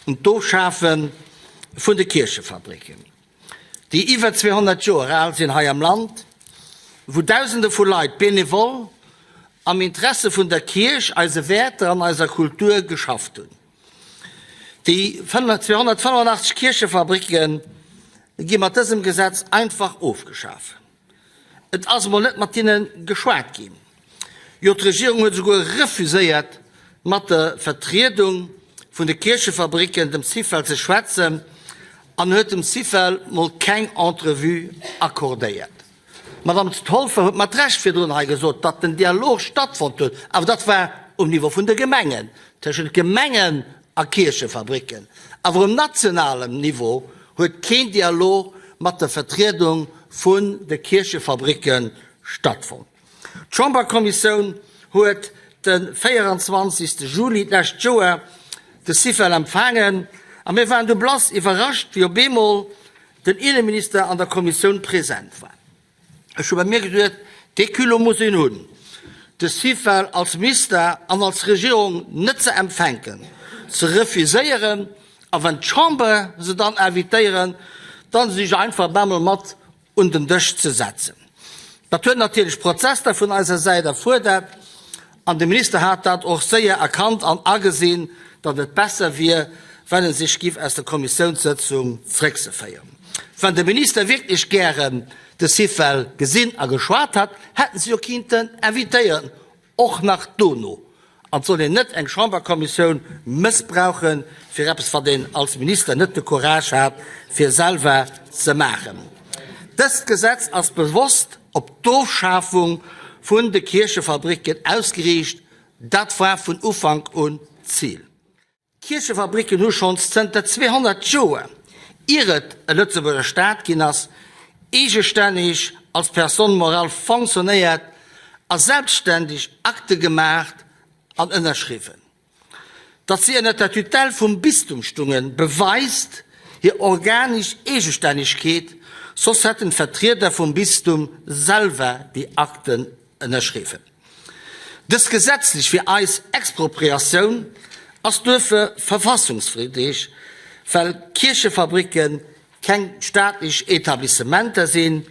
un d'Ofschafe vun de Kierchefabricken, déi iwwer 200 Joer al sinn hei am Land, wou Dausende vu Leit benevol am Interesse vun der Kierch, eise Wäerter an eiser Kultur geschafft hunn. Déi 285 Kierchefabricke gi mat dësem Gesetz einfach ofgeschaf. Et ass emol net mat hinne geschwat ginn. Jo, d'Regierung huet esouguer refuséiert, mat der Vertriedung vun de Kierchefabricken, dem Syfel, ze schwätzen an huet dem Syfel mol keng Entrevue accordéiert. D'Madame Polfer huet mat Recht virdrun hei gesot, datt den Dialog stattfonnt huet, awer dat war um Niveau vun de Gemengen, tëschent Gemengen a Kierchefabricken. Awer um nationalem Niveau huet keen Dialog mat der Vertriedung vun de Kierchefabricke stattfonnt. D'Chamberkommissioun huet de 24. Juli d'lescht Joer de Syfel empfaangen a mir waren du blass iwwerrascht, wéi op eemol den Inneminister an der Kommissioun present war. Ech hu bei mir geduet, dee Culot muss een hunn, de Syfel als Minister an als Regierung net ze empfänken, ze refuséieren a wann d'Chamber se dann invitéieren, dann sech einfach bemol mat un den Dësch ze setzen. Dat huet natierlech Prozester vun eiser Säit erfuerdert an de Minister hat dat och séier erkannt an agesinn, datt et besser wier, wann e sech giff aus der Kommissiounssëtzung zréckzeféieren. Wann de Minister wierklech gären de Syfel gesinn a geschwat hätt, hätten se jo kinnten invitéieren, och nach dono. An et soll een net eng Chamberkommissioun mëssbrauche fir eppes, wat een als Minister net de Courage hat, fir selwer ze maachen. Dëst Gesetz ass bewosst op d'Ofschafung vun de Kierchefabricken ausgeriicht. Dat war vun Ufank un d'Zil. D'Kierchefabricken hu schonns zënter 200 Joer, ier et e Lëtzebuerger Staat ginn ass, eegestänneg als Personne morale fonctionnéiert a selbstständeg Akte gemaacht an ënnerschriwwen. Datt si ënner der Tutelle vum Bistum stungen, beweist hir organesch Eegestännegkeet, soss hätten d'Vertrieder vum Bistum selwer déi Akten ënnerschriwwen. Dës gesetzlech fir eis Expropriatioun ass duerfir verfassungswidrig, well Kierchefabricke keng staatlech Etablissementer sinn.